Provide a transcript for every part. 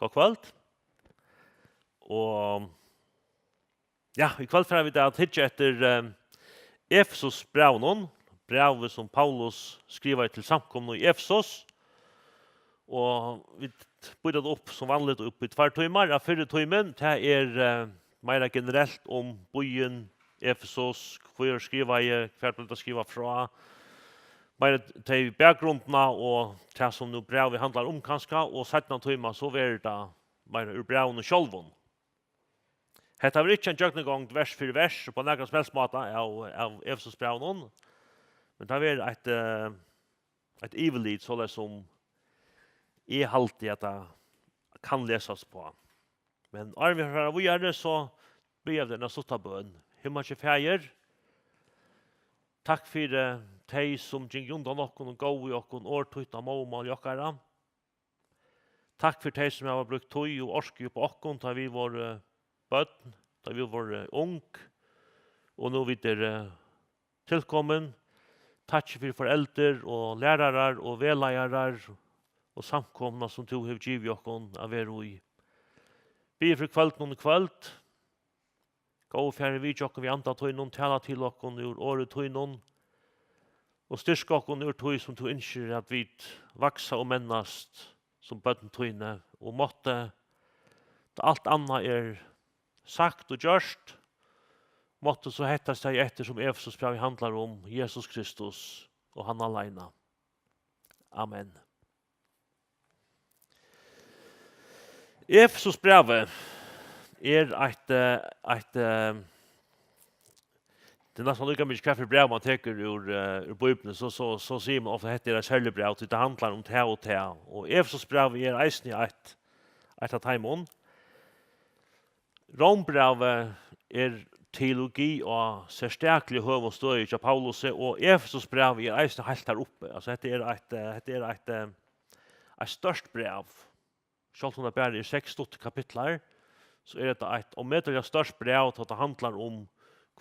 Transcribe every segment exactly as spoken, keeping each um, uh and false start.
Gott kvøld. Og ja, í kvøld fara vit at hyggja eftir eh, Efesusbrævinum, brævið sum Paulus skrivaði til samkomuna í Efesus. Og vit býta tað upp sum vanligt upp í tveir tímar. Av fyrri tímin, tað er eh, meira generelt um býin Efesus, hvør skrivaði, hvar bleiv tað skrivað frá. Meira tey bakgrundina og tað sum nú brævið handlar um kanska, og seinna tíma so verður tað meira úr brævinum sjálvum. Hetta verður ikki ein gjøgnumgongd vers fyri vers upp á nakran sum helst máta av, av Efesusbrævinum, men tað verður eitt, eh, eitt yvirlit, soleiðis sum eg haldi at tað kann lesast á. Men áðrenn vit fara víðari, so biðja vit eina stutta bøn. Himmalski Faðir, takk fyri tey sum gingu undan okkum og góvu okkum orð títt á móðurmáli okkara. Takk fyri tey sum hava brúkt tíð og orku upp á okkum, tá vit vóru børn, tá vit vóru ung, og nú vit eru tilkomin. Takk fyri foreldur og lærarar og vegleiðarar og samkomuna sum tú hevur givið okkum at vera í. Biði fyri kvøldinum í kvøld. Góði Faðir, vitja okkum við anda tínum, tala til okkum úr orði tínum og styrk okkum úr tí sum tú ynskir at vit vaksa og mennast sum børn tíni, og mátti, tá alt annað er sagt og gjørt, mátti so hetta staðið eftir sum Efesusbrævið handlar um, Jesus Kristus og hann aleina. Amen. Efesusbrævið er eitt, eh, eitt, eh, tað er næstan líka mikið hvat fyri bræv man tekur úr, eh, úr Bíbliuni, so, so, so sigur man ofta, hetta er eitt serligt bræv, tí tað handlar um tað og tað. Og Efesusbrævið er eisini eitt, eitt av teimum. Rómbrævið er teologi á serstakliga høgum støði hjá Paulusi, og Efesusbrævið er eisini heilt har uppi. Altso, hetta er eitt, eh, hetta er eitt, eh, eitt stórt bræv. Sjálvt um tað bara er seks stuttir kapitlar, so er hetta eitt ómetaliga stórt bræv, tá tað handlar um,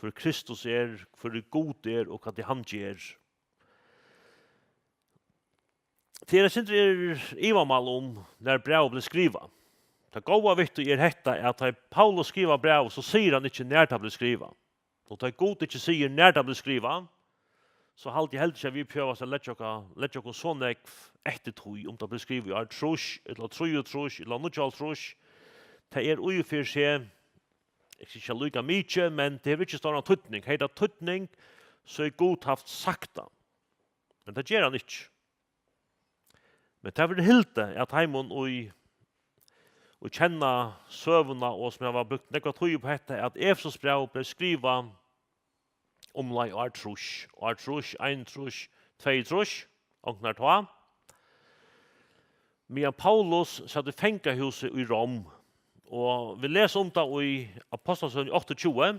hvør Kristus er, hvør Gud er, og hvat ið hann ger. Tað er eitt sindur ivamál um, nær brævið bleiv skrivað. Tað góða við tí er hetta, at tá Paulus skrivar brævið, so sigur hann ikki, nær tað bleiv skrivað. Og tá Gud ikki sigur, nær tað bleiv skrivað, so haldi eg heldur ikki, at vit prøva at leggja okkum, leggja okkum so nógv eftir tí, um tað bleiv skrivað í ár trýss, ella trýogtrýss, ella níggjuoghálvtrýss. Tað er í og fyri seg, ikki líka mikið, men tað hevur ikki stóran týdning. Hevði tað týdning, so hevði Gud havt sagt tað. Men tað ger hann ikki. Men tað verður hildið, at teimum, ið, ið kenna søguna og sum hava brúkt nógva tíð upp á hetta, at Efesusbrævið bleiv skrivað umleið ár trýss, ár trýss, einogtrýss, tveyogtrýss, onkuntíð tá, meðan Paulus sat í fangahúsi í Rom. Og vit lesa um tað í Ápostlasøguni áttaogtjúgu,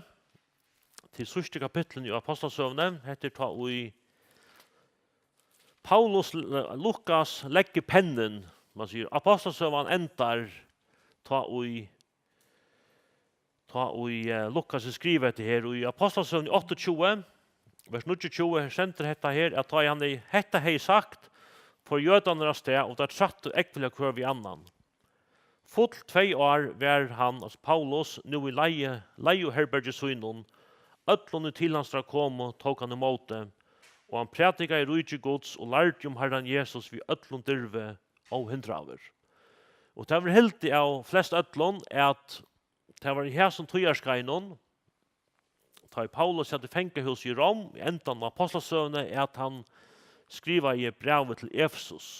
til síðstu kapitlini í Ápostlasøguni. Hetta er tá ið Paulus, Lukas leggur pennin, man sigur, Ápostlasøgan endar tá ið, tá ið, eh, Lukas hevur skrivað hetta her, og í Ápostlasøguni áttaogtjúgu, vers níggjuogtjúgu, her stendur hetta her, at tá ið hann hevði, hetta hevði sagt, fóru jødarnir av stað, og teir trættu ógvuliga hvør við annan. Full tvey ár var hann, altso Paulus, nú í leigu-, leiguherbergi sínum. Øllum, ið til hansara komu, tók hann ímóti, og hann prædikaði ríki Guds og lærdi um Harran Jesus við øllum dirvi óhindraður. Og tað verður hildið av flest øllum, at tað var í hesum tíðarskeiðinum, tá ið Paulus sat í fangahúsi í Rom, í endan á Ápostlasøguni, at hann skrivaði brævið til Efesus.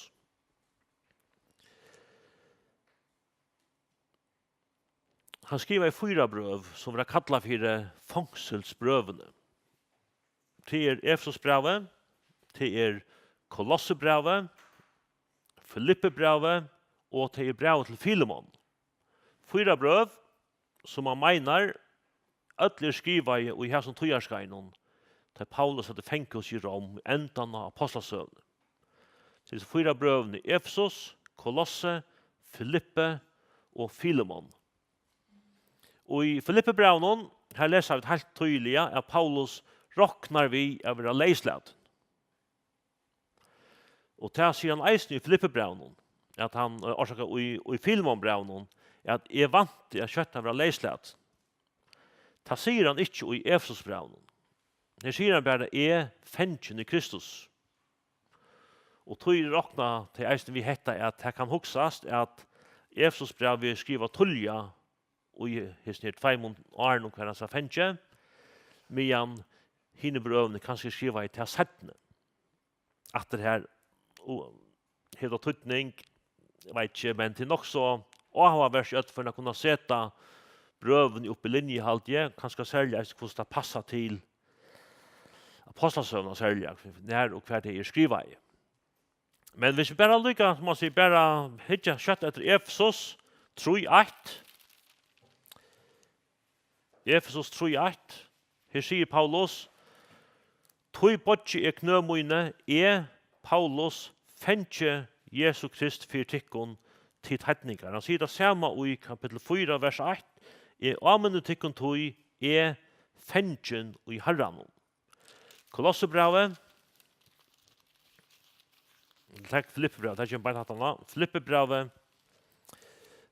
Hann skrivaði fýra brøv, sum verða kallað fyri fongsilsbrøvini. Tað er Efesusbrævið, tað er Kolossebrævið, Filippibrævið og tað er brævið til Filemon. Fýra brøv, sum hann meinar, øll eru skrivaði í hesum tíðarskeiðinum, tá Paulus sat í fangahúsi í Rom, endan á Ápostlasøguni. Tað eru fýra brøvini: Efesus, Kolosse, Filippi og Filemon. Og í Filippibrævinum, her lesa vit heilt týðiliga, at Paulus roknar við at vera leyslatin. Og tað sigur hann eisini í Filippibrævinum. at hann, eh, orsaka, í, í Filemonbrævinum, at eg vænti, at skjótt hann verður leyslatin. Tað sigur hann ikki í Efesusbrævinum. Her sigur hann bara, "Eg fangin í Kristus." Og tí rokna tey eisini við hetta, at tað kann hugsast, at Efesusbrævið er skrivað tíðliga í hesum her tveimum árunum, hvar hann sat fangin, meðan hini brøvini kanska er skrivað í tað seinni. Aftur her, og hevur tað týdning, eg veit ikki, men tað er nokk so áhugavert í øllum førum at kunna seta brøvini upp í linju, haldi eg, kanska serliga eisini hvussu tað passar til Apostlasøguna serliga, nær og hvar tey eru skrivaði. Men hvis vi bara líka, sum man sigur, bara hyggja skjótt eftir Efesus trý eitt. Efesus trý eitt. Her sigur Paulus, "Tí boygi eg knø míni, eg, Paulus, fangi Jesu Krist fyri tykkum, tit heidningar." Hann sigur tað sama í kapitel fýra, vers eitt, "Eg áminni tykkum tí, eg fangin í Harranum." Kolossebrævið. Takk, Filippibrævið, tað kemur beint aftan á. Filippibrævið,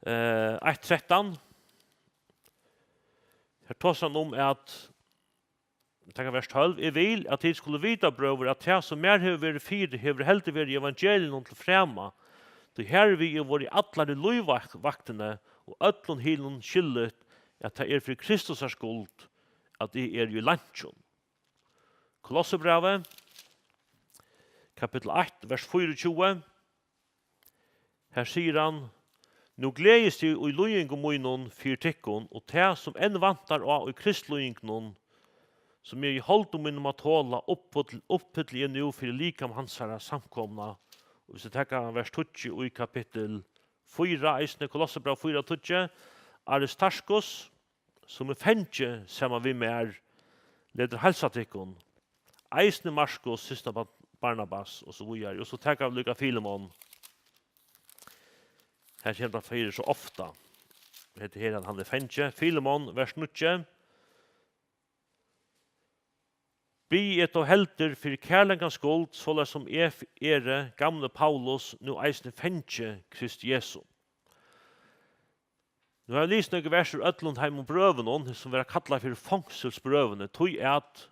eh, eitt trettan. Her tosar hann um at, takk, vers tólv, "Eg vil, at tit skulu vita, brøður, at tað, sum mær hevur verið fyri, hevur heldur verið evangelium til frama. Tí hervið er vorðið allari lívvaktini og øllum hinum skilligt, at tað er fyri Kristusar skuld, at eg eri í leinkjum." Kolossebrævið, kapitel eitt, vers fýraogtjúgu. Her sigur hann, "Nú gleðist eg í líðingum mínum fyri tykkum, og tað, sum enn vantar á í Kristlíðingunum, sum eg í holdum mínum má tola, uppfyll-, uppfylli eg nú fyri likam hansara, samkomuna." Og hvis vit taka vers tíggju í kapitel fýra, eisini Kolossebræv fýra tíggju, "Aristarkus, sum er fangi saman við mær, letur heilsa tykkum. Eisini Markus, systir Bar-, Barnabas," og so víðari. Og so taka vit líka Filemon. Her kemur tað fyri so ofta. Hetta her, at hann er fangi. Filemon, vers níggju. "Biði eg tó heldur fyri kærleikans skuld, soleiðis sum eg f-, eri, gamli Paulus, nú eisini fangi Krist Jesu." Nú havi eg lisið nøkur vers úr øllum teimum brøvunum, sum verða kallað fyri fongsulsbrøvini, tí at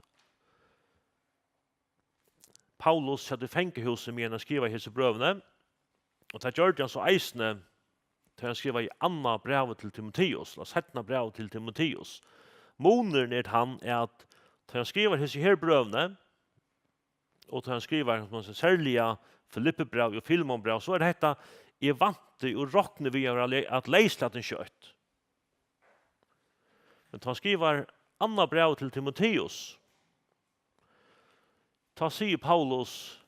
Paulus sat í fangahúsi meðan hann skrivaði hesi brøvini, og tað gjørdi hann so eisini, tá hann skrivaði annað brævið til Timoteus, ella seinna brævið til Timoteus. Munurin er tann, at tá hann skrivar hesi her brøvini, og tá hann skrivar, sum hann sigur, serliga Filippibræv og Filemonbræv, so er hetta, "Eg vænti og rokni við at vera le-, at leyslatin skjótt." Men tá hann skrivar annað bræv til Timoteus, tá sigur Paulus,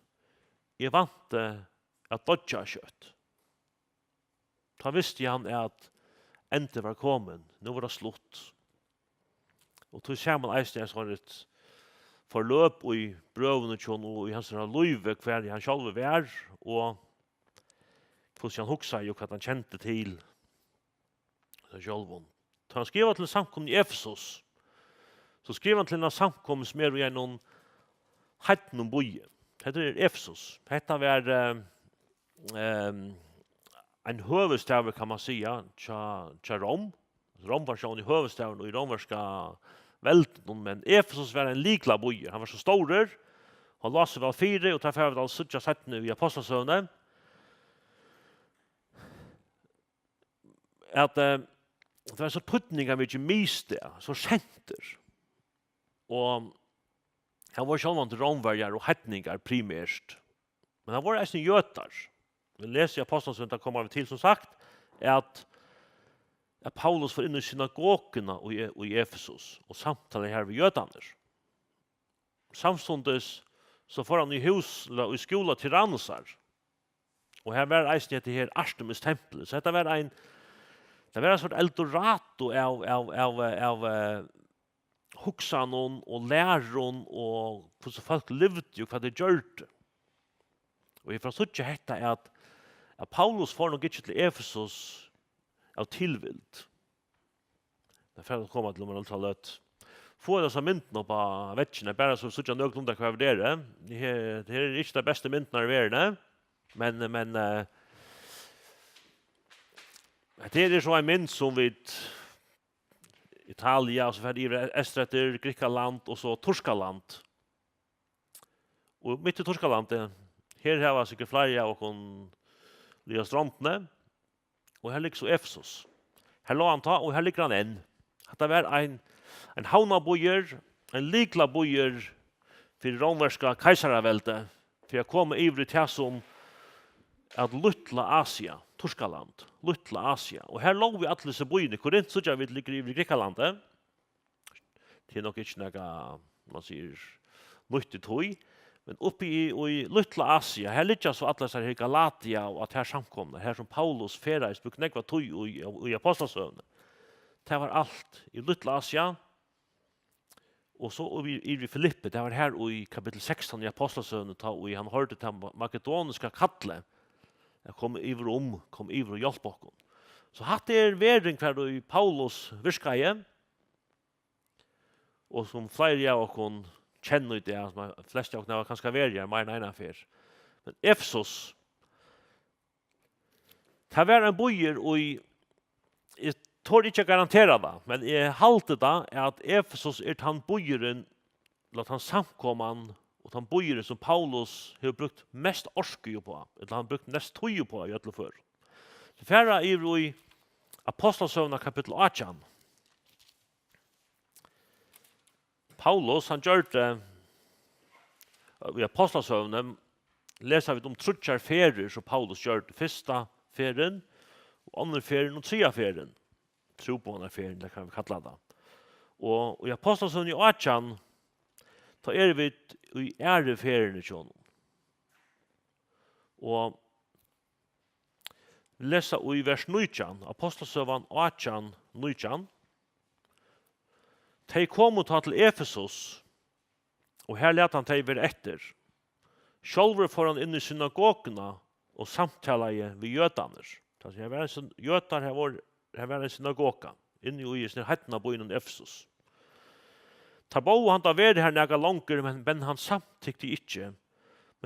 "Eg vænti at doyggja skjótt." Tá visti hann, at endin var komin. Nú var tað slutt. Og tí sær mann eisini eitt forløp í brøvunum hjá honum og í hansara lívi, hvar hann sjálvur var, og hvussu hann hugsaði og hvat hann kendi til seg sjálvum. Tá hann skrivar til samkomuna í Efesus, so skrivar hann til eina samkomu sum er í einum heidnum býi. Hetta er Efesus. Hetta var, eh, ehm, ein høvuðsstaður, kann man siga, hjá, hjá Rom. Rom var sjálvandi høvuðsstaðurin í rómverska veldinum, men Efesus var ein lyklabýur. Hann var so stórur, hann lá so væl fyri, og tað fara vit at síggja seinni í Apostlasøguni, at, eh, tað var so týdningarmikið miðstað, so sentur. Og har vóru sjálvandi rómverjar og heidningar primert. Men har vóru eisini jødar. Vit lesa í Apostlasøguni, tað koma vit til, sum sagt, at, at Paulus fór inn í synagoguna í, í Efesus og samtalaði har við jødarnar. Samstundis so fór hann í hús, ella í skúla Tyrannusar. Og har var eisini hetta her Artemis-templið. So hetta var ein, tað var ein sort eldorado av, av, av, av, eh, hugsanum og lærum og hvussu fólk livdu og hvat tey gjørdu. Og eg fari at síggja hetta, at, at Paulus fór nokk ikki til Efesus av tilvild. Tað fer at koma til um eina lítla løtu. Fáa hesa myndina upp á veggin, bara so vit síggja nøkulunda hvar vit eru. Her, her eru ikki tær bestu myndirnar í verðini, men, men, eh, Hetta her er so ein mynd sum vit, Italia, og so fer yvir eystureftir, Grikkaland og so Turkaland. Og mitt í Turkalandi, her hava sikkurt fleiri av okkum ligið á strondini, og her liggur so Efesus. Her lá hann tá, og her liggur hann enn. Hatta var ein, ein havnarbýur, ein lyklabýur fyri rómverska keisaraveldið, fyri at koma yvir í tað sum at Lítla Asia, Turkaland, Lítla Asia. Og her lógu allir hesir býirnir. Korint, síggja vit, liggur yvir í Grikkalandi. Tað er nokk ikki nakað, man sigur, nýtt í tí. Men uppi í, í Lítla Asia, her liggja so allar hesar her Galatia og at her samkomnar, her sum Paulus ferðaðist, brúkti nógva tíð í, í, í Apostlasøguni. Tað var alt í Lítla Asia. Og so yvir, yvir í Filippi, tað var her í kapittul sekstan í Apostlasøguni, tá ið hann hoyrdi tað ma-, makedoniska kallið, at koma yvir um, koma yvir og hjálpa okkum. So hatta er verðin, hvar ið Paulus virkaði, og sum fleiri av okkum kenna í dag, sum flest av okkum hava kanska verið her meir enn eina ferð. Men Efesus, tað var ein býur í, eg tori ikki at garantera tað, men eg haldi tað, at Efesus er tann býurin, ella tann samkoman, og tann býurin, sum Paulus hevur brúkt mest orku uppá, ella hann brúkt mest tíð uppá í øllum førum. So fara yvir í Apostlasøguna kapittul átjan. Paulus, hann gjørdi, í Apostlasøguni, lesa vit um tríggjar ferðir, sum Paulus gjørdi. Fyrsta ferðin, og onnur ferðin og triðja ferðin. Trúboðanarferðin, tað kann vit kalla tað. Og í Apostlasøguni átjan, tá eru vit í aðru ferðini hjá honum. Og lesa í vers nítjan, Apostlasøgan átjan nítjan. Tey komu tá til Efesus, og her læt hann tey vera eftir. Sjálvur fór hann inn í synagoguna og samtalaði við jødarnar. Tað sigur, her var ein syn-, jødar, her var, her var ein synagoga, inni í hesum heidna býnum Efesus. Teir bóðu hann tá vera har nakað longur, men, men hann samtykti ikki.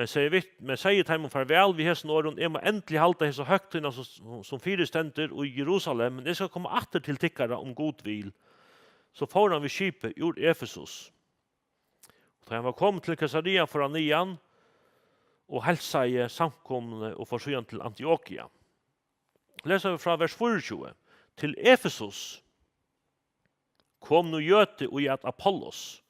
Men segði við, men segði teimum farvæl við hesum orðum: Eg má endiliga halda hesa høgtíðina, sum, sum fyristendur í Jerusalem, men eg skal koma aftur til tykkara, um Gud vil. So fór hann við skipi úr Efesus. Og tá hann var komin til Kaesarea, fór hann niðan og heilsaði samkomuni og fór síðan til Antiokia. Lesa vit frá vers fýraogtjúgu. Til Efesus kom nú jødi, ið æt Apollos.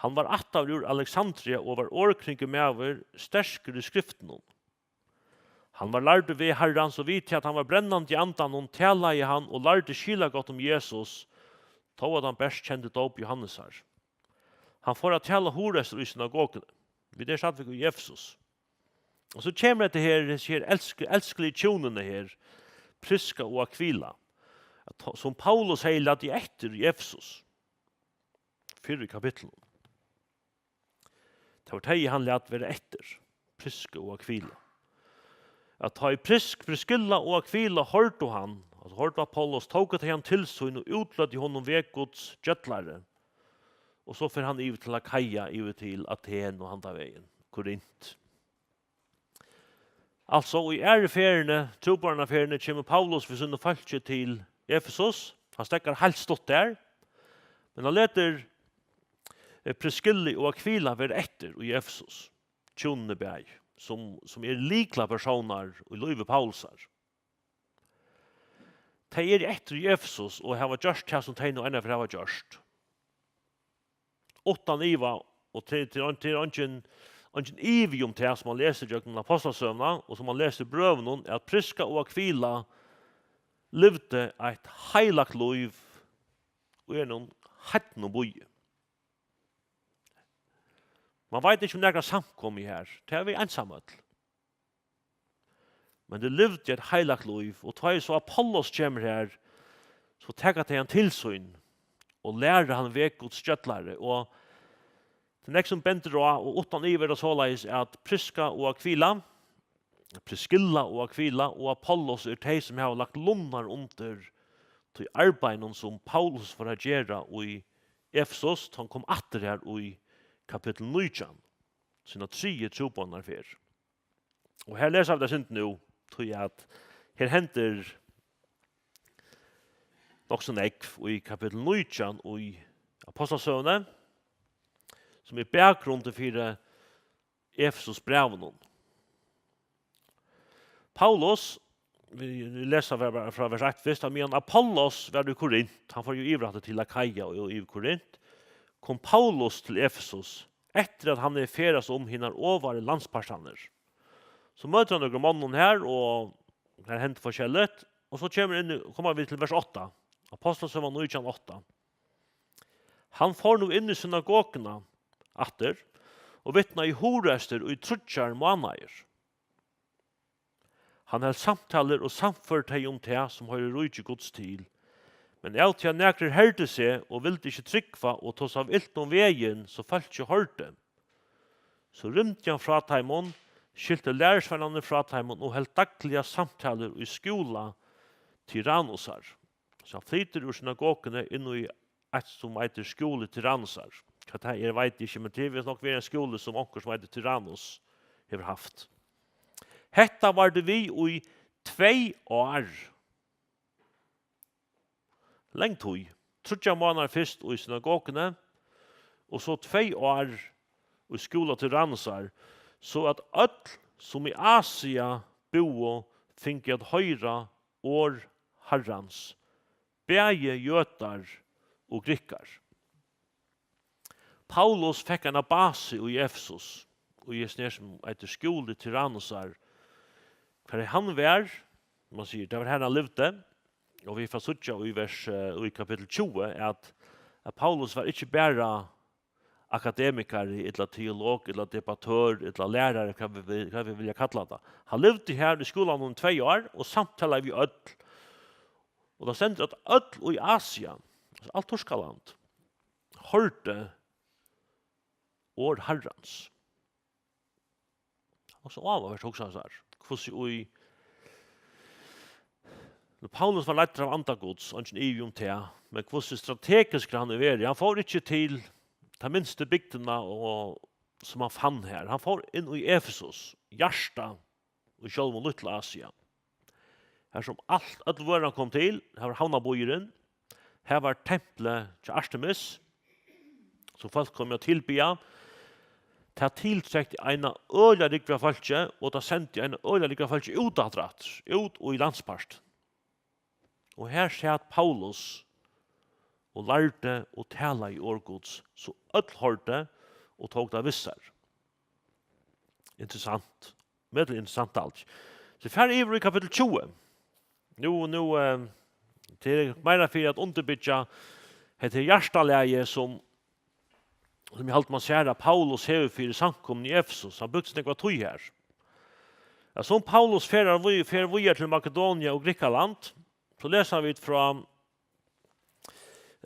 Hann var ættaður úr Alexandria og var orðkringur maður, sterkur í skriftunum. Hann var lærdur veg Harrans, og við tað at hann var brennandi í andanum, talaði hann og lærdi skilagott um Jesus, tó at hann bert kendi dóp Jóhannesar. Hann fór at tala hugreystur í synagoguni. Vit eru stadigvæk í Efesus. Og so kemur hetta her, hesi her elsk-, elskiligu hjúnini her, Priska og Akvila, at, sum Paulus hevði latið eftir í Efesus, fyrr í kapitlinum. Tað var tey, hann læt vera eftir, Priska og Akvila. At tá ið Prisk, Priskilla og Akvila hoyrdu hann, altso hoyrdu Apollos, tóku tey hann til sín og útløgdu honum veg Guds gjøllari. Og so fer hann yvir til Akaia, yvir til Aten og handan vegin, Korint. Altso, í aðru ferðini, trúboðarferðini, kemur Paulus við sínum fólki til Efesus. Hann steðgar heilt stutt har, men hann letur, eh, Priskillu og Akvila vera eftir í Efesus, hjúnini bæði, sum, sum eru lyklapersónar í lívi Paulusar. Tey eru eftir í Efesus og hava gjørt tað, sum tey nú einaferð hava gjørt. Uttan iva, og til, til, til eingin, eingin ivi um tað, sum man lesur gjøgnum Apostlasøguna, og sum man lesur í brøvunum, at Priska og Akvila livdu eitt heilagt lív í einum heidnum býi. Man veit ikki um nakra samkomu her. Tað eru vit einsamøll. Men tey livdu eitt heilagt lív, og tá ið so Apollos kemur her, so taka tey hann til sín og læra hann veg Guds gjøllari. Og tað er nógv sum bendir á, og uttan iva er tað soleiðis, at Priska og Akvila, Priskilla og Akvila og Apollos eru tey, sum hava lagt lunnar undir tí arbeiðinum, sum Paulus fór at gera í Efesus, tá hann kom aftur her í kapittul nítjan, sína triðju trúboðanarferð. Og her lesa vit eitt sindur nú, tí at her hendir nokk so nógv í kapitul nítjan í Ápostlasøguni, sum er bakgrunnur fyri Efesusbrævinum. Paulus, vit lesa bara frá vers eitt fyrst, at meðan Apollos var í Korint, hann fór jú yvir aftur til Akaia og yvir Korint, kom Paulus til Efesus, eftir at hann hevði ferðast um hinar ovaru landspartarnar. So møtir hann nøkrum monnum her, og her hendir forskelligt, og so kemur inn, koma vit til vers átta, Ápostlasøgan nítjan átta. Hann fór nú inn í synagoguna aftur og vitnaði hugreystur í tríggjar mánaðir. Hann helt samtalur og sannførdi tey um tað, sum hoyrir ríki Guds til. Men av tí at nakrir herdu seg og vildu ikki trúgva og tosaðu ilt um vegin, so fólkið hoyrdi, so rýmdi hann frá teimum, skilti lærisveinarnar frá teimum og helt dagliga samtalur í skúla Tyrannosar. So hann flytur úr synagoguni inn í eitt, sum eitur skúli Tyrannosar. Hvat tað er, veit eg ikki, men tað vil nokk vera ein skúli, sum onkur, sum eitur Tyrannos, hevur havt. Hetta vardi við í tvey ár. Lang tíð. Tríggjar mánaðir fyrst í synagoguni, og so tvey ár í skúla Tyrannosar, so at øll, sum í Asia búðu, fingu at hoyra orð Harrans, bæði jødar og grikkar. Paulus fekk eina basu í Efesus, og í hesum her, sum eitur skúli Tyrannosar, har hann var, man sigur, tað var har hann livdi, og vit fara síggja í vers, eh, í kapittul tjúgu, at, at Paulus var ikki bara akademikari, ella teolog, ella debattør, ella lærari, hvat vit vil, hvat vit vilja kalla tað. Hann livdi har í skúlanum í tvey ár og samtalaði við øll. Og tað stendur, at øll í Asia, altso alt Turkaland, hoyrdu orð Harrans. Og so áhugavert, hugsaði hann sær, hvussu í, nú, Paulus var leiddur av anda Guds, eingin ivi um tað, men hvussu strategiskur hann hevur verið. Hann fór ikki til ta minstu bygdina, og, sum hann fann har. Hann fór inn í Efesus, hjarta í sjálvum Lítla Asia. Har sum alt, øll vøran kom til, har var havnarbýurin, har var templið hjá Artemis, sum fólk komu at tilbiðja. Tað tiltrekti eina øgiliga rúgvu av fólki, og tað sendi eina øgiliga rúgvu av fólki út aftur, út í landspartin. Og her sat Paulus og lærdi og talaði orð Guds, so øll hoyrdu og tók tað við sær. Interessant. Mega interessant alt. So fara yvir í kapittul tjúgu. Nú, nú, eh, tað er meira fyri at undirbyggja hetta hjartalagið, sum, sum eg haldi, man sær, at Paulus hevur fyri samkomuni í Efesus. Hann brúkti nógva tíð har. Ja, sum Paulus fer, fer víðari til Makedonia og Grikkaland, so lesa vit frá,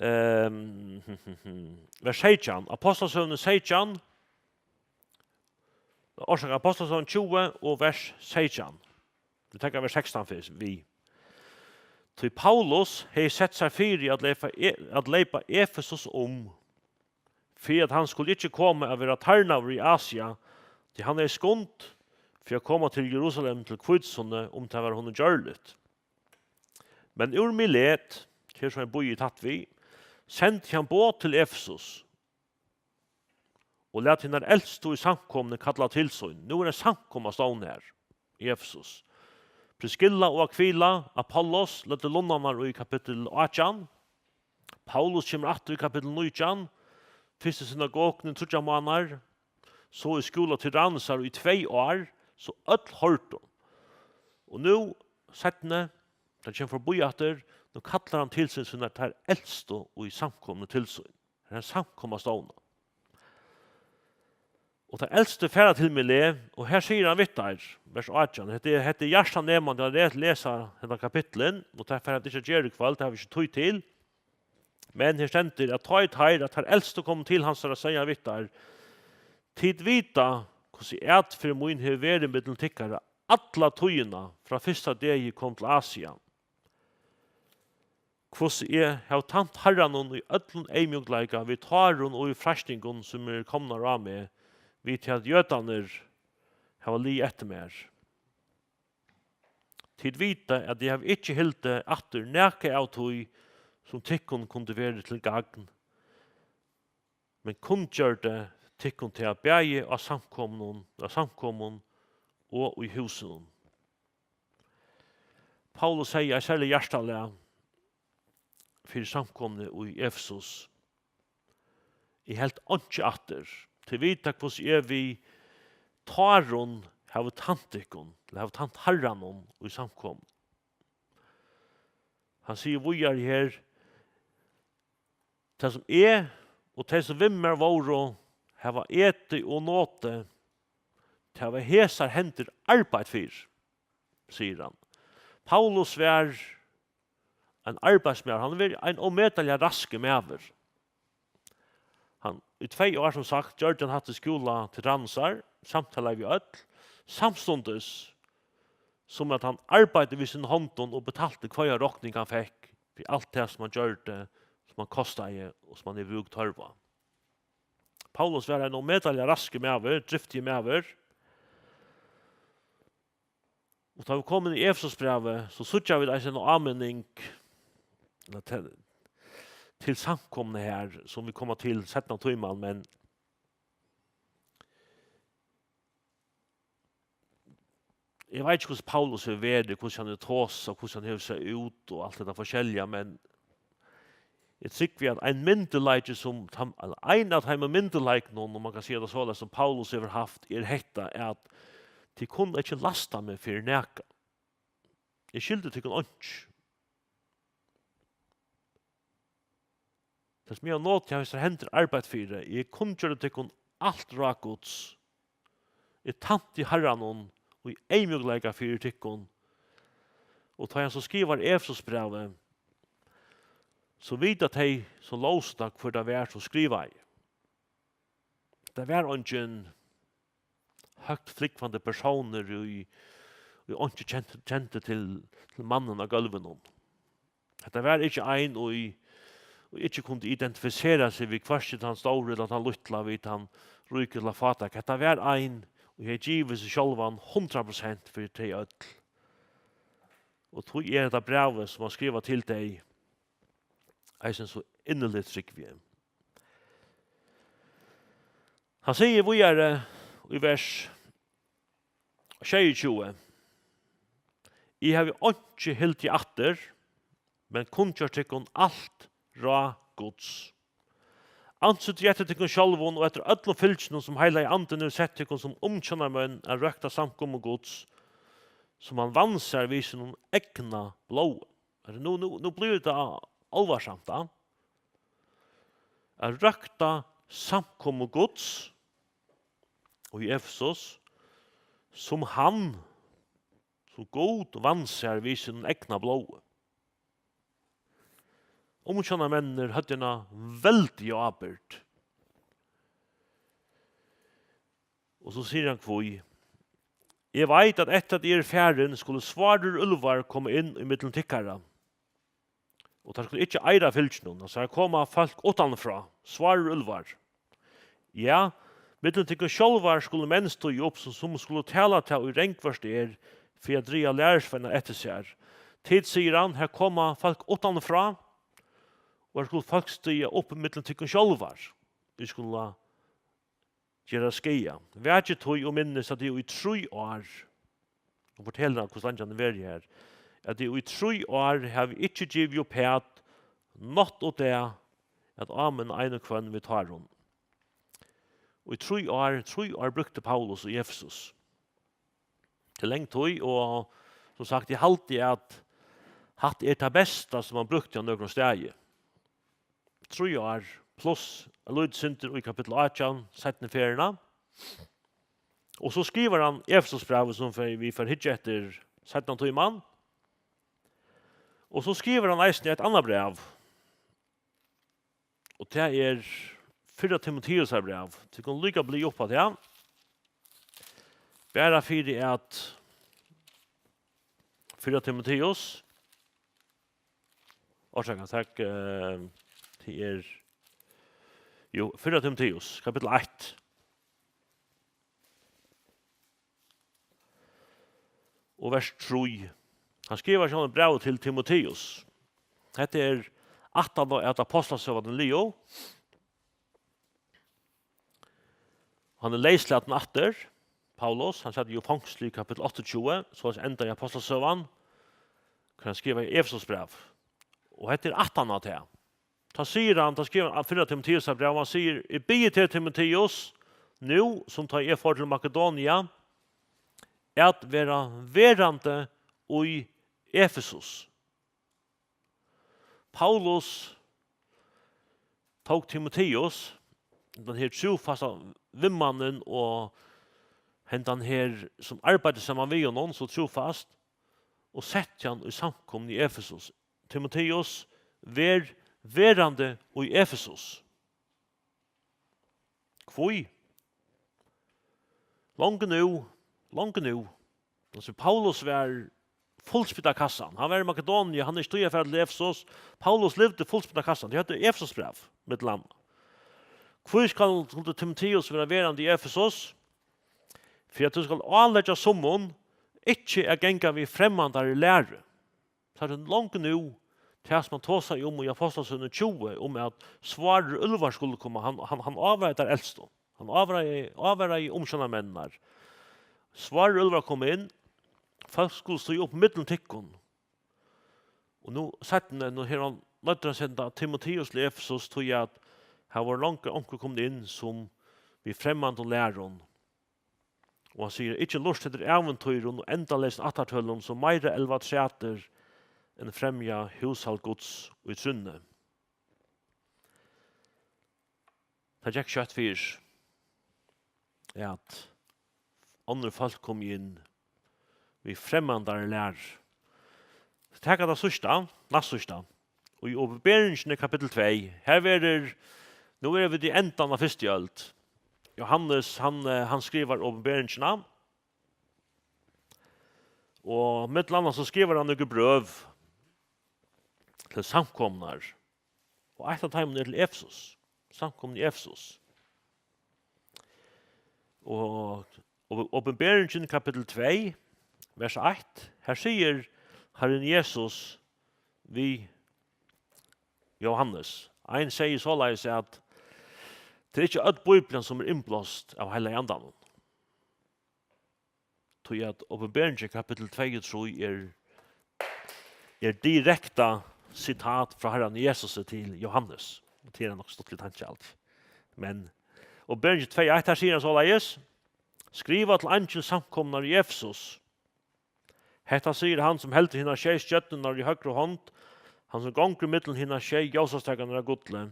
ehm, vers seytjan, Ápostlasøguni seytjan, orsaka, Ápostlasøguni tjúgu og vers seytjan. Vit taka vers sekstan fyrst, við. Tí Paulus hevði sett sær fyri at leypa E-, at leypa Efesus um, fyri at hann skuldi ikki koma at vera tarnaður í Asia, tí hann hevði skund fyri at koma til Jerusalem til hvítusunnu, um tað var honum gjørligt. Men úr Milet, her sum ein býur tætt við, sendi hann boð til Efesus, og læt hinar elstu í samkomuni kalla til sín. Nú er ein samkoma stovnað har í Efesus. Priskilla og Akvila, Apollos, løgdu lunnarnar í kapittul átjan. Paulus kemur aftur í kapittul nítjan. Fyrst í synagoguni í tríggjar mánaðir, so í skúla Tyrannosar í tvey ár, so øll hoyrdu. Og nú seinni, tá hann kemur forbí aftur, nú kallar hann til sín sínar tær elstu í samkomuni til sín. Her er ein samkoma stovnað. Og tær elstu fara til Milet, og her sigur hann við tær, vers átjan, hetta er, hetta er hjartanemandi at le-, lesa hetta kapitlið, og tað fara vit ikki at gera í kvøld, tað hava vit ikki tíð til. Men her stendur, at tá ið teir, at tær elstu komu til hansara, segði hann við tær: Tit vita, hvussu atferð mín hevur verið millum tykkara alla tíðina, frá fyrsta degi eg kom til Asia. Hvussu eg havi tænt Harranum í øllum eyðmjúkleika við tárum og í freistingum, sum eru komnar á meg, við tað at jødarnir hava liðið eftir mær. Tit vita, at eg havi ikki hildið aftur nakað av tí, sum tykkum kundi verið til gagn, men kunngjørdi tykkum tað bæði á samkomum, á samkomum og í húsunum. Paulus hevði eitt serligt hjartalag fyri samkomuni í Efesus. Eg helt einki aftur. Tit vita, hvussu eg við tárum havi tænt tykkum, ella havi tænt Harranum í samkomuni. Hann sigur víðari her: Tað, sum eg og tey, sum við mær vóru, hava etið og notið, tað hava hesar hendur arbeitt fyri, sigur hann. Paulus var ein arbeiðsmaður, hann var ein ómetaliga raskur maður. Hann, í tvey ár, sum sagt, gjørdi hann hatta í skúla til Randsar, samtala við øll, samstundis sum at hann arbeiddi við sínum hondum og betalti hvørja rokning, hann fekk, fyri alt tað, sum hann gjørdi, sum hann kostaði og sum hann hevur brúkt tørv á. Paulus var ein ómetaliga raskur maður, driftigur maður. Og tá vit koma inn í Efesusbrævið, so síggja vit eisini eina áminning, ella til, til samkomuna her, sum vit koma til seinna tíman, men eg veit ikki, hvussu Paulus hevur verið, hvussu hann hevur tosað, hvussu hann hevur sæð út og alt hetta forskelliga, men eg trúgvi, at ein myndugleiki sum tann, ella ein av teimum myndugleikunum, um man kann siga tað soleiðis, sum Paulus hevur havt, er hetta, at: Tit kunnu ikki lasta meg fyri nakað. Eg skyldi tykkum einki. Tað, sum eg havi notið, hava hesar hendur arbeitt fyri. Eg kunngjørdi tykkum alt ráð Guds. Eg tænti Harranum í eyðmjúkleika fyri tykkum. Og tá hann so skrivar Efesusbrævið, so vita tey, sum lósu tað, hvør tað var, sum skrivaði. Tað var eingin høgt flúgvandi persónur, ið, ið einki kent-, kendi til, til mannin á gólvinum. Hetta var ikki ein, ið, ið ikki kundi identifisera seg við hvørki tann stóra ella tann lítla, við tann ríka ella fátæka. Hetta var ein, ið hevði givið seg sjálvan hundrað prosent fyri tey øll. Og tí er hetta brævið, sum hann skrivar til tey, eisini so inniligt, trúgvi eg. Hann sigur víðari í vers sjeyogtjúgu: Eg havi einki hildið aftur, men kunngjørt tykkum alt ráð Guds. Ansið eftir tykkum sjálvum og eftir øllum fylginum, sum Heilagi Andin hevur sett tykkum sum umsjónarmenn at røkta samkomu Guds, sum hann vann sær við sínum egna blóði. Altso, nú, nú, nú blívur tað álvarsamt, tá. At røkta samkomu Guds í Efesus, sum hann, sum Gud vann sær við sínum egna blóði. Umsjónarmenninir høvdu eina veldiga ábyrgd. Og so sigur hann hví. Eg veit, at eftir at eg eri farin, skulu svárir úlvar koma inn í millum tykkara. Og teir skulu ikki eira fylginum, og so koma fólk uttanfrá, svárir úlvar. Ja, millum tykkum sjálvar skulu menn stíga upp, sum, sum skulu tala tað, ið rangført er, fyri at draga lærisveinar eftir sær. Tit, sigur hann, her koma fólk uttanfrá, og her skulu fólk stíga upp millum tykkum sjálvar. Vit skulu gera skaða. Vakið tí og minnist, at eg í trý ár, og fortelur hann, hvussu leingi hann hevur verið her, at eg í trý ár havi ikki givið uppat nátt og dag at áminna ein og hvønn við tárum. Og í trý ár, trý ár brúkti Paulus í Efesus. Tað er lang tíð, og sum sagt, eg haldi, at hatta er tað besta, sum hann brúkti á nøkrum staði. Trý ár, pluss eitt lítið sindur í kapittul átjan, seinnu ferðina. Og so skrivar hann Efesusbrævið, sum fer, vit fara hyggja eftir seinna tíman. Og so skrivar hann eisini eitt annað bræv. Og tað er fyrra Timoteusar bræv. Tit kunnu líka blíva upp á tað. Bara fyri at fyrra Timoteus. Orsaka, tak, eh, tað er, jú, fyrra Timoteus, kapittul eitt. Og vers trý. Hann skrivar sjálvum brævið til Timoteus. Hetta er Aftan á at Ápostlasøgan er liðug, hann er leyslatin aftur, Paulus, hann sat jú í fongsli í kapittul áttaogtjúgu, soleiðis endar í Ápostlasøgan, hvar hann skrivar Efesusbræv. Og hetta er aftan á tað. Tá sigur hann, tá skrivar hann fyrra Timoteusarbræv, hann sigur: "Eg biði teg, Timoteus, nú sum tá eg fór til Makedonia, at vera verandi í Efesus." Paulus tók Timoteus, den her trúfasta vinmannin og hendan her, sum arbeiddi saman við honum so trúfast, og setti hann í samkomuna í Efesus. Timoteus, ver verandi í Efesus. Hví? Longu nú, longu nú. Altso, Paulus var fullspritta kassan. Hann var í Makedonia, hann er ikki tí at fara til Efesus. Paulus livdi fullspritta kassan. Tey høvdu Efesusbræv, millum annað. Hví skal, skuldi Timoteus vera verandi í Efesus? Fyri at tú skal áleggja summum ikki at ganga við fremmandari læru. Tað er longu nú, tað sum hann tosaði um í Ápostlasøguni tjúgu, um at Svárður úlvar skuldi koma, hann, hann, hann ávaraði teir elstu. Hann ávaraði, ávaraði umsjónarmenninar. Svárður úlvar kom inn, fólk skulu stíga upp millum tykkum. Og nú seinni, nú her hann noyddur at senda Timoteus til Efesus, tí at har vóru longu onkur komin inn, sum við fremmandum lærum. Og hann sigur: "Ikki lurta eftir ævintýrum og endaleysum ættartølum, sum meira elva trætir enn fremja húshald Guds í trúnni." Tað gekk skjótt fyri, at onnur fólk komu inn við fremmandari læru. Taka tað síðsta, næst síðsta. Og í Opinberingini kapittul tvey, her verður, nú eru vit í endan av fyrstu øld. Jóhannes, hann, eh, hann skrivar Opinberingina. Og millum annað so skrivar hann nøkur brøv til samkomurnar. Og eitt av teimum er til Efesus. Samkomuna í Efesus. Og, og Opinberingin kapittul tvey, vers eitt, her sigur Harrin Jesus við Jóhannes. Ein segði soleiðis, at tað er ikki øll Bíblian, sum er innblást av Heilaga Andanum. Tí at Opinberingin kapittul tvey og trý er, er direkta sitat frá Harranum Jesusi til Jóhannes. Og tað er nokk stuttligt tanki alt. Men Opinberingin tvey eitt, her sigur hann soleiðis: "Skriva til eingil samkomunnar í Efesus. Hetta sigur hann, sum heldur hinar sjey stjørnurnar í høgru hond, hann, sum gongur millum hinar sjey ljósastakarnar av gulli.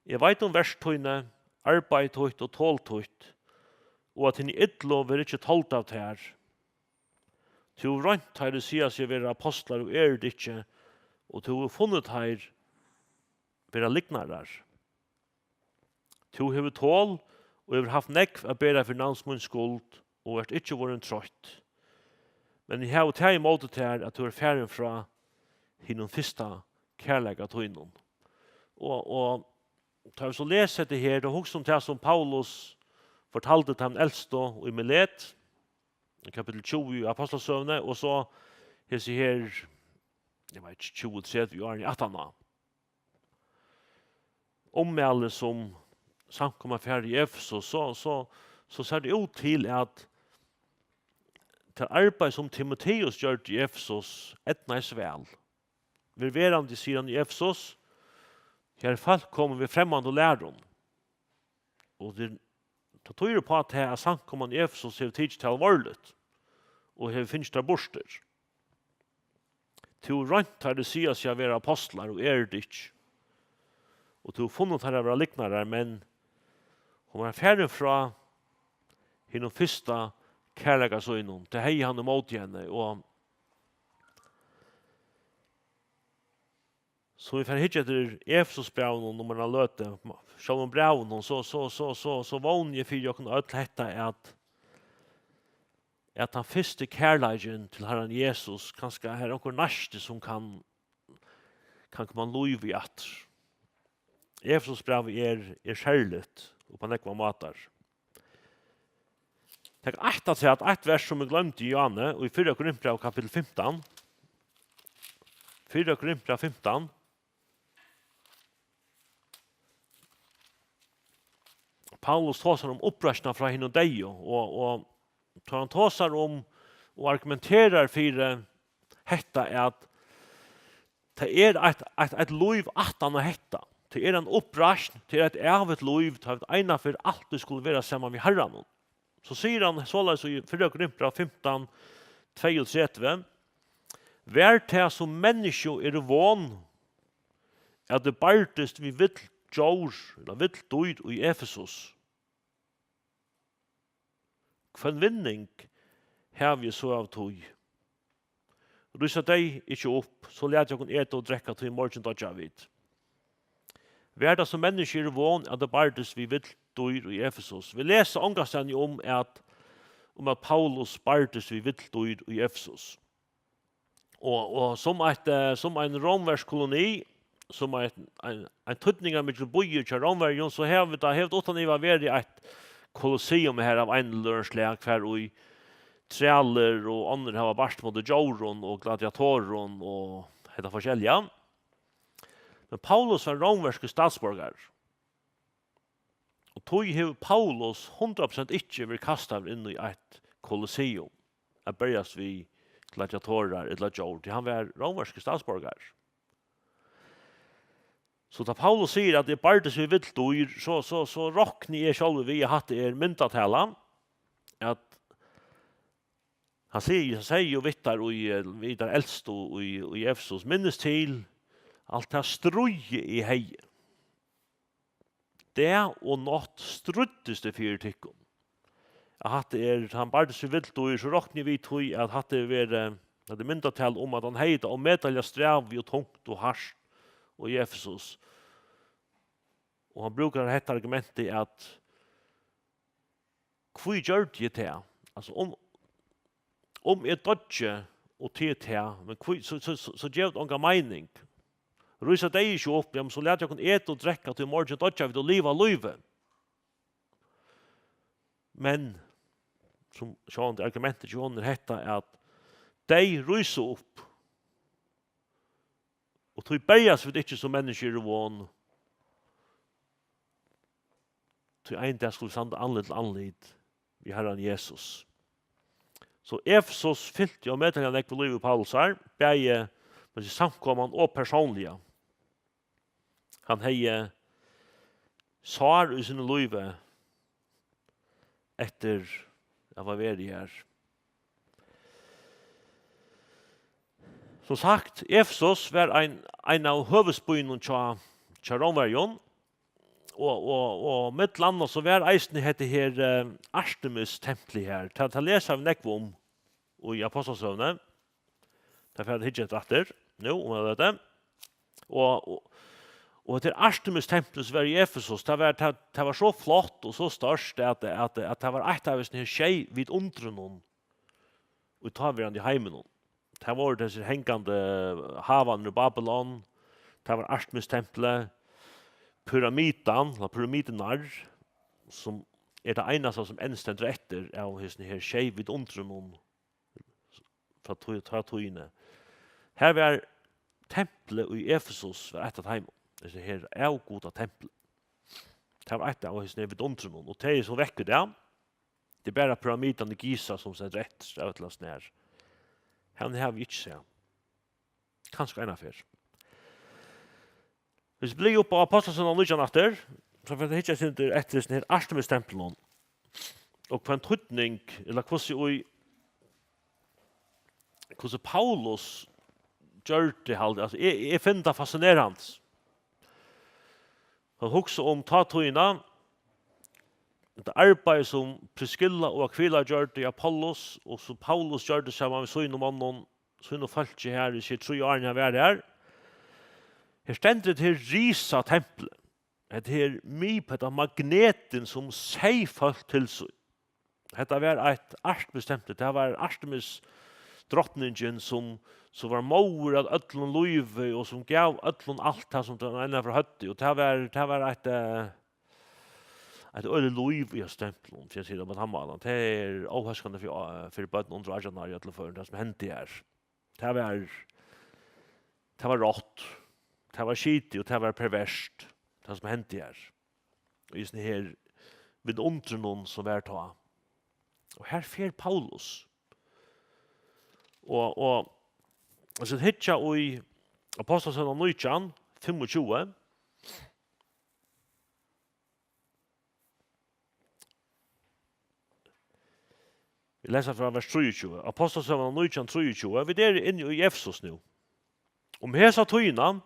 Eg veit um verk tíni, arbeiði títt og tol títt, og at hini illu verða ikki told av tær. Tú hevur roynt teir, ið siga seg vera apostlar og eru tað ikki, og tú hevur funnið teir vera lygnarar. Tú hevur tol og hevur havt nógv at bera fyri navns míns skuld og ert ikki vorðin troytt. Men eg havi tað ímóti tær, at tú ert farin frá hinum fyrsta kærleika tínum." Og, og tá vit so lesa hetta her, og hugsa um tað, sum Paulus fortaldi teimum elstu í Milet, í kapittul tjúgu í Ápostlasøguni, og so hesi her, eg veit ikki, tjúgu, tretivu árini aftaná. Ummæli, sum samkoman fær í Efesus, so, so, so sær tað út til, at tað arbeiði, sum Timoteus gjørdi í Efesus, eydnaðist væl. Ver verandi, sigur hann, í Efesus, har fólk koma við fremmandum lærum. Og tað, tað týðir upp á tað, at samkoman í Efesus hevur tikið tað alvorligt og hevur fingið tað burtur. Tú roynt teir, ið siga seg at vera apostlar og eru tað ikki. Og tú hevur funnið teir at vera lygnarar, men hon var farin frá hinum fyrsta kærleika sínum. Tað hevði hann ímóti henni, og sum vit fara at hyggja eftir Efesusbrævinum um eina løtu, sjálvum brævinum, so, so, so, so, so vóni eg fyri okkum øll hetta, at, at tann fyrsti kærleikin til Harran Jesus, kanska her er onkur næsti, sum kann, kann koma lív í aftur. Efesusbrævið er, er serligt upp á nógvar mátar. Tak eitt afturat, eitt vers, sum eg gloymdi, Johanne, í fyrra Korintbræv, kapittul fimtan. Fyrra Korintbræv fimtan. Paulus tosar um uppreisnina frá hinum deyðu, og, og tá hann tosar um og argumenterar fyri hetta, at tað er eitt, eitt, eitt lív aftan á hetta. Tað er ein uppreisn, tað er eitt ævigt lív, tá vit einaferð altíð skulu vera saman við Harranum. So sigur hann soleiðis í fyrra Korintbræv fimtan, tveyogtretivu: Var tað, sum menniskju eru von, at tað bardist við vill djór, ella vill dýr í Efesus? Hvønn vinning havi eg so av tí? Rísa tey ikki upp, so latið okkum eta og drekka, tí í morgin doyggja vit. Var tað, sum menniskju eru von, at tað bardist við vill dýr í Efesus? Vit lesa ongastaðni um at, um at Paulus bardist við vill dýr í Efesus. Og, og sum eitt, eh, sum ein rómversk koloni, sum eitt, ein, ein týdningarmikil býur hjá Rómverjum, so hevur vit, tað hevur uttan iva verið eitt kolosseum her av einum ella øðrum slag, hvar í trælir og onnur hava barist móti djórum og gladiatorum og hetta forskelliga. Men Paulus var rómverskur statsborgari. Og tí hevur Paulus hundrað prosent ikki verið kastaður inn í eitt kolosseum at berjast við gladiatorar ella djór, tí hann var rómverskur statsborgari. So tá Paulus sigur, at eg bardist við vill dýr, so, so, so rokni eg sjálvur við, at hatta er myndatala, at hann sigur, hann segði jo við teir í, við teir elstu í, í Efesus: Minnist til alt tað stríðið eg hevði. Dag og nátt stríddist eg fyri tykkum. At hatta er, hann bardist við vill dýr, so rokni eg við tí, at hatta er verið, at tað er myndatal um, at hann hevði tað ómetaliga strævið og tungt og hart og í Efesus. Og hann brúkar hetta argumentið, at hví gjørdi eg tað? Altso, um, um eg doyggi, og tað er tað, men hví, so, so, so, so gevur tað onga meining. Rísa deyð ikki upp, ja, men so latið okkum eta og drekka, tí í morgin doyggja vit og liva lívið. Men, sum sjálvandi argumentið hjá honum er hetta, at deyð rísa upp, og tí berjast vit ikki, sum menniskju eru von, tí ein dag skulu vit standa andlit til andlit við Harran Jesus. So Efesus fylti ómetaliga nógv við lívi Paulusar, bæði, man siga, samkoman og persónliga. Hann hevði sár í sínum lívi eftir at hava verið her. Sum sagt, Efesus var ein, ein av høvuðsbýunum hjá, hjá Rómverjum, og, og, og millum annað so var eisini hetta her, eh, Artemis-templið her. Tað, tað lesa vit nógv um í Ápostlasøguni. Tað fara vit at hyggja eftir aftur nú, um at vita. Og, og, og hetta her Artemis-templið sum var í Efesus, tað var, tað, tað var so flott og so stórt, at, at, at tað var eitt av hesum her sjey vidundrunum, í táverandi heiminum. Tað vóru hesir hangandi havarnir í Babylon, tað var Artemis-templið, pyramidan, ella pyramidurnar, sum er tað einasta, sum enn stendur eftir av hesum her sjey vidundrunum frá tí, tá tíðini. Her var templið í Efesus, var eitt av teimum, hesi her avgudatemplið. Tað var eitt av hesum her vidundrunum, og tað er so vekk í dag. Tað er bara pyramidan í Giza, sum stendur eftir av øllum hasum her. Hana hava vit ikki sæð. Kanska eina ferð. Vit blíva upp á Ápostlasøguna nítjan aftur, so fara vit at hyggja eitt sindur eftir hesum her Artemis-templinum. Og hvønn týdning, ella hvussu í, hvussu Paulus gjørdi, haldi, altso, eg, eg finni tað fascinerandi. At hugsa um tá tíðina, tað arbeiði, sum Priskilla og Akvila gjørdu, Apollos, og sum Paulus gjørdi saman við sínum monnum, sínum fólki her, í seg trý árini hann var her. Her stendur hetta her risa templið. Hetta her mip-, hetta magnetin, sum seyð fólk til sín. Hetta var eitt Artemis-templi. Tað var Artemis, drotningin, sum, sum var móðir at øllum lívi og sum gav øllum alt tað, sum tað einaferð høvdu. Og tað var, tað var eitt, eh, eitt øgiliga lív í hesum templinum, fyri at siga tað á tann mátan. Tað er óhóskandi fyri, eh, fyri børn undir átjan ár í øllum førum, tað sum hendi her. Tað var, tað var rátt, tað var skitið og tað var perverst, tað sum hendi her. Og í hesum her við undrunum, sum var tá. Og her fer Paulus. Og, og, og so hyggja í Ápostlasøguna nítjan, fimmogtjúgu. Vit lesa frá vers trýogtjúgu. Ápostlasøgan nítjan trýogtjúgu. Vit eru inni í Efesus nú. Um hesa tíðina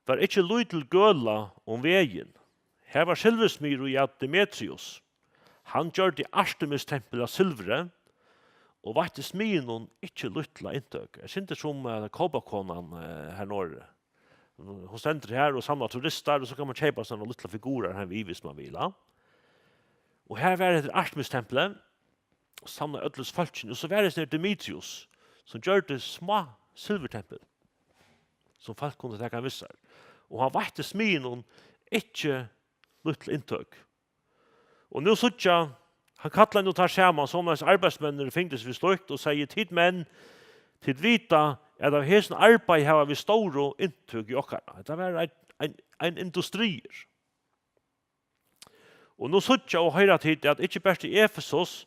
var ikki lítil gøla um vegin. Har var silvursmiður, ið æt Demetrius. Hann gjørdi Artemis-tempil av silvri og veitti smiðinum ikki lítla inntøk. Eg synti sum, eh, kópakonan, eh, her norðuri. Hon stendur her og samlar turistar, og so kann man keypa sånne lítla figurar her við, hvis man vil, ja. Og her var hetta Artemis-templið, og samla øllum fólkinum. Og so var hesin her Demetrius, sum gjørdi smá silvurtempul, sum fólk kundu taka við sær. Og hann veitti smiðinum ikki lítla inntøk. Og nú síggja, hann kallaði nú teir saman, soleiðis arbeiðsmenninir fingust við slíkt, og segði: Tit menn, tit vita, at av hesum arbeiði hava vit stóru inntøk í okkara. Hetta var ein, ein, ein industriur. Og nú síggja og hoyra tit, at ikki bert í Efesus,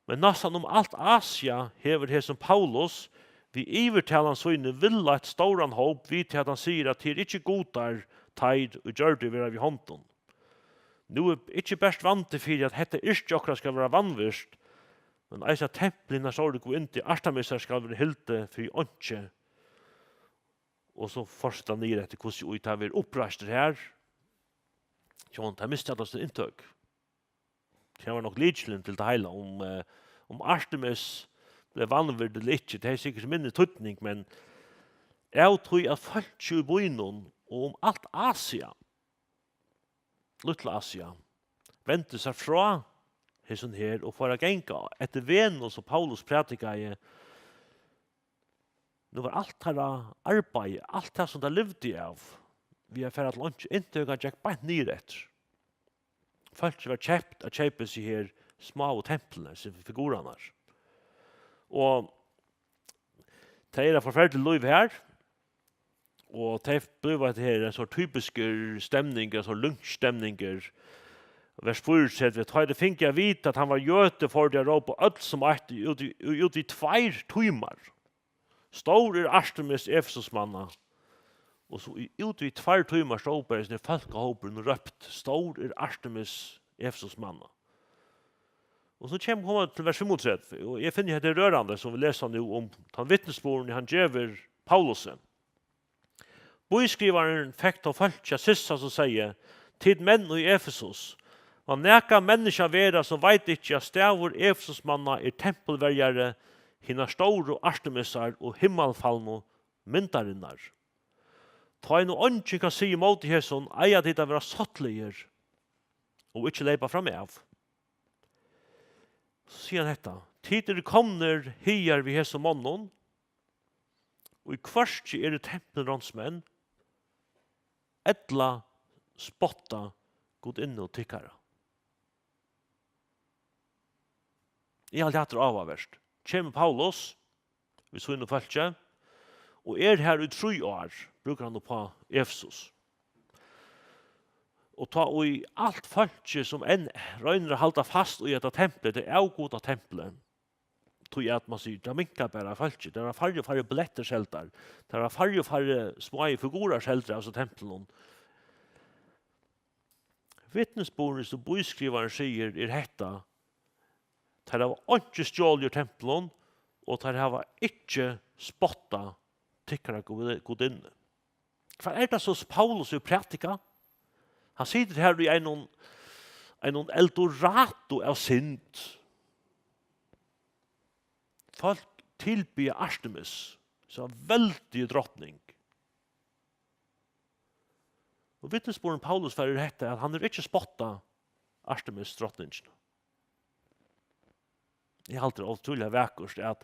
men næstan um alt Asia hevur hesin Paulus við yvirtalan síni villleitt stóran hóp við til, at hann sigur, at tað er ikki gudar, teir, ið gjørdu verða við hondum. Nú er ikki bert vandi fyri, at hetta yrki okkara skal vera vanvirt, men eisini, at templið, hinar stóru gudinnu Artemisar, skal vera hildið fyri einki. Og so fortsetir hann niður eftir, hvussu ið tað verður uppreistur her. Sjón, tað misti alla sín inntøk. Tað var nokk lykilin til tað heila, um, eh, um Artemis bleiv vanvird ella ikki, tað hevði sikkurt minni týdning, men av tí at fólkið í býnum og um alt Asia, Lítla Asia, vendu sær frá hesum her og fóru at ganga eftir vegnum, sum Paulus prædikaði. Nú var alt teirra arbeiði, alt tað, sum teir livdu av, við at fara til einki, inntøkan gekk beint niður eftir. Fólkið var keypt at keypa seg her smáu templini, sum figurarnar. Og tað er eitt forferdiligt lív her, og tey blíva hetta her ein sort typiskur stemning, ein sort lynchstemning. Vers fýraogtretivu: Tá ið tey fingu at vita, at hann var jødi, fóru tey at rópa øll sum eitt í, út í, í, út í tveir tímar: Stór er Artemis Efesusmanna. Og so í, út í tveir tímar stóð bara hesin fólkahópurin og rópt: Stór er Artemis Efesusmanna. Og so kemur, koma til vers fimmogtretivu, og eg finni hetta er rørandi, sum vit lesa nú um tann vitnisburðin, hann gevur Paulusi. Býskrivarin fekk tá fólkið at sissast og segði: Tit menn í Efesus, má nakað menniskja vera, sum veit ikki, at stavur Efesusmanna er tempulverjari hinar stóru Artemisar og himmalfalnu myndarinnar. Tá ið nú eingin kann siga ímóti hesum, eiga tit at vera sáttligir og ikki leypa fram av. So sigur hann hetta: Tit eru komnir higar við hesum monnum, ið hvørki eru tempulránsmenn, ella spotta gudinnu tykkara. Eg haldi, hatta er áhugavert. Kemur Paulus við sínum fólki og er har í trý ár, brúkar hann upp á Efesus. Og tá ið alt fólkið, sum enn roynir at halda fast í hetta templið, tað avgudaða templið, tí at man sigur, tað minkar bara fólkið, tað verða færri og færri billettir seldar, tað verða færri og færri smáir figurar seldar av hesum templinum. Vitnisburðurin, sum býskrivarin sigur, er hetta: Teir hava einki stjolið úr templinum, og teir hava ikki spottað tykkara gud-, gudinnu. Hvat er tað so, sum Paulus hevur prædikað? Hann situr her í einum, einum eldorado av synd. Fólk tilbiðja Artemis, so veldigu drotning. Og vitnisburðurin Paulus fær er hetta, at hann hevur ikki spottað Artemis, drotningina. Eg haldi, tað er ótrúliga vakurt, at,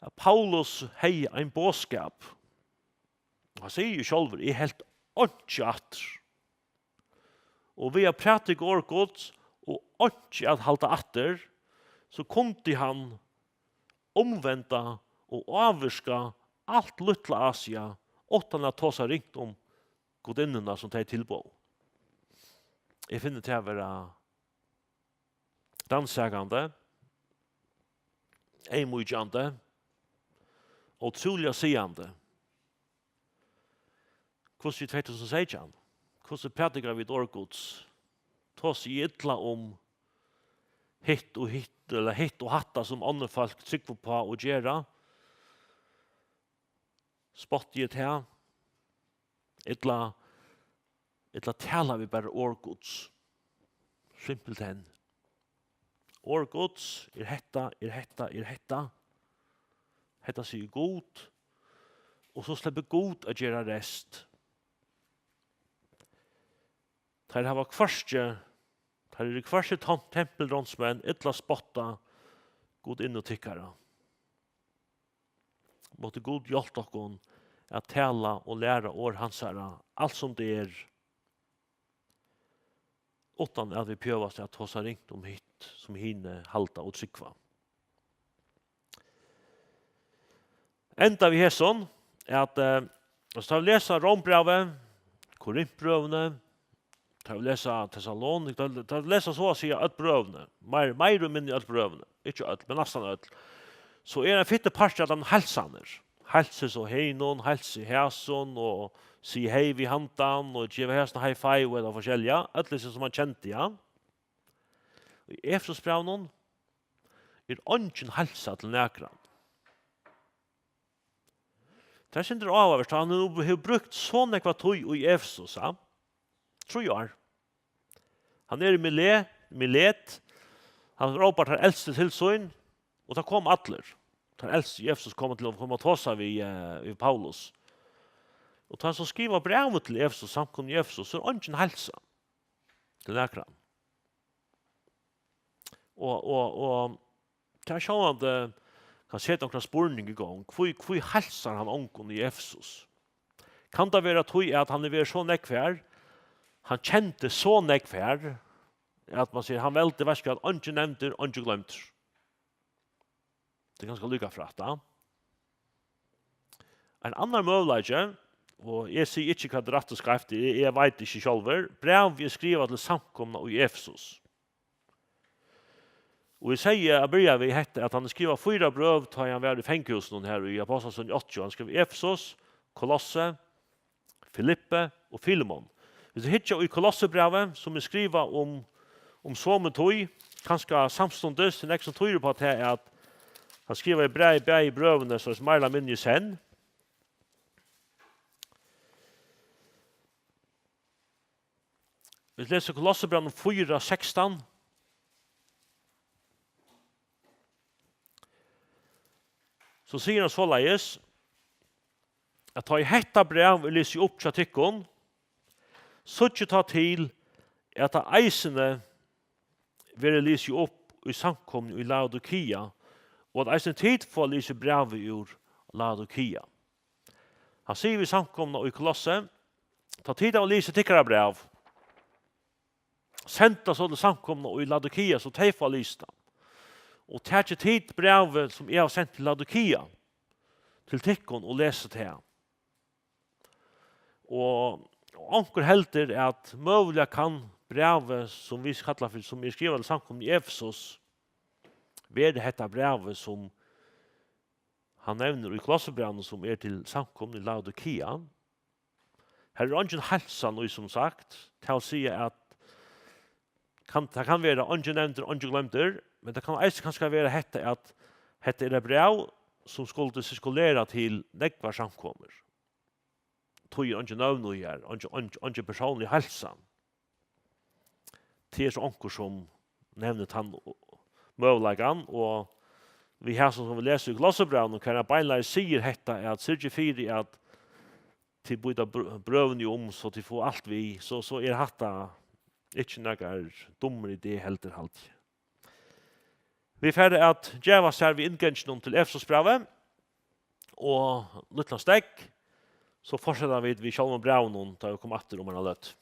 at Paulus hevði ein boðskap. Og hann sigur jú sjálvur: Eg helt einki aftur. Og við at prædika orð Guds og einki at halda aftur, so kundi hann umvenda og ávirka alt Lítla Asia, uttan at tosa ringt um gudinnuna, sum tey tilbóðu. Eg finni tað at vera Rannsakandi, eyðmýkjandi, ótrúliga sigandi. Hvussu er tvey túsund og seytjan? Hvussu prædika vit orð Guds? Tosi eg illa um hitt og hitt, ella hitt og hatta, sum onnur fólk trúgva uppá og gera? Spotti eg tað? Ella, ella tala vit bara orð Guds? Simpelthen. Orð Guds er hetta, er hetta, er hetta. Hetta sigur Gud. Og so sleppur Gud at gera rest. Teir hava hvørki, teir eru hvørki tom-, tempilránsmenn, ella spotta Gud innu tykkara. Mátti Gud hjálpa okkum at tala og læra orð hansara, alt sum tað er, uttan at vit pjøvast at tosa ringt um hitt, sum hini halda og trúgva. Enda við hesum, at, eh, so tá vit lesa Rómbrævið, Korintbrøvini, tá vit lesa Tessalonik, tá, tá vit lesa so at siga øll brøvini, meir, meir og minni øll brøvini, ikki øll, men næstan øll, so er ein fittur partur av teimum heilsanir. Heilsið so hinum, heilsið hasum, og sig hey við handan, og gev hasum high five, og ella forskelliga, øll hesi sum man kendi, ja. Í Efesusbrævinum er eingin heilsa til nakran. Tað er sindur áhugavert, hann hevur, hevur brúkt so nógva tíð í Efesus, ha? Trý ár. Hann er í Mile-, Milet, hann rópar teir elstu til sín, og tað koma allir. Teir elstu í Efesus koma til at koma og tosa við, eh, við Paulus. Og tá hann so skrivar brævið til Efesus, samkomuna í Efesus, so er eingin heilsa til nakran. Og, og, og tað er sjálvandi kann seta onkran spurning í gongd. Hví, hví heilsar hann ongum í Efesus? Kann tað vera tí, at hann hevur verið so nógv her, hann kendi so nógv her, at man sigur, hann veldi, veitst tú hvat, eingin nevndur, eingin gloymdur. Tað er kanska líka frægt, ja. Ein annar møguleiki, og eg sigi ikki, hvat rætt og skeivt er, eg veit ikki sjálvur, brævið er skrivað til samkomuna í Efesus. Og eg segði at byrja við hetta, at hann skrivar fýra brøv, tá hann var í fangahúsinum her í Ápostlasøguni átta, hann skrivar Efesus, Kolosse, Filippi og Filemon. Hvis vit hyggja í Kolossebrævið, sum er skrivað um, um somu tíð, kanska samstundis, tað er nógv sum týðir upp á tað, at hann skrivaði bræv, bæði brøvini, so meir ella minni í senn. Vit lesa Kolossebrævið fýra sekstan. So sigur hann soleiðis, at tá ið hetta bræv er lisið upp hjá tykkum, síggið tá til, at tað eisini verður lisið upp í samkomuni í Laodikea, og at eisini tit fáa lisið brævið úr Laodikea. Hann sigur við samkomuna í Kolosse, tá tit hava lisið tykkara bræv, send tað so til samkomuna í Laodikea, so tey fáa lisið tað. Og takið tit brævið, sum eg havi sent til Laodikea, til tykkum og lesið tað. Og onkur heldur, at møguliga kann brævið, sum vit kalla fyri, sum er skrivað til samkomuna í Efesus, vera hetta brævið, sum hann nevnir í Kolossebrævinum, sum er til samkomuna í Laodikea. Her er eingin heilsan í, sum sagt, tað vil siga, at kann, tað kann vera eingin nevndur, eingin gloymdur, men tað kann eisini kanska vera hetta, at hetta er eitt bræv, sum skuldi sirkulera til nógvar samkomur. Tí er eingin nøvn í her, eingin, eingin, eingin persónlig heilsan. Tað er so onkur, sum nevnir tann møguleikan, og við hasum, sum vit lesa í Kolossebrævinum, har hann beinleiðis sigur hetta, at syrgið fyri, at tit býta br-, brøvini um, so tit fáa alt við, so, so er hatta ikki nakar dummur idé heldur, haldi eg. Vit fara at geva sær við innganginum til Efesusbrævið, og lítlan steðg, so fortseta vit við sjálvum brævinum, tá vit koma aftur um eina løtu.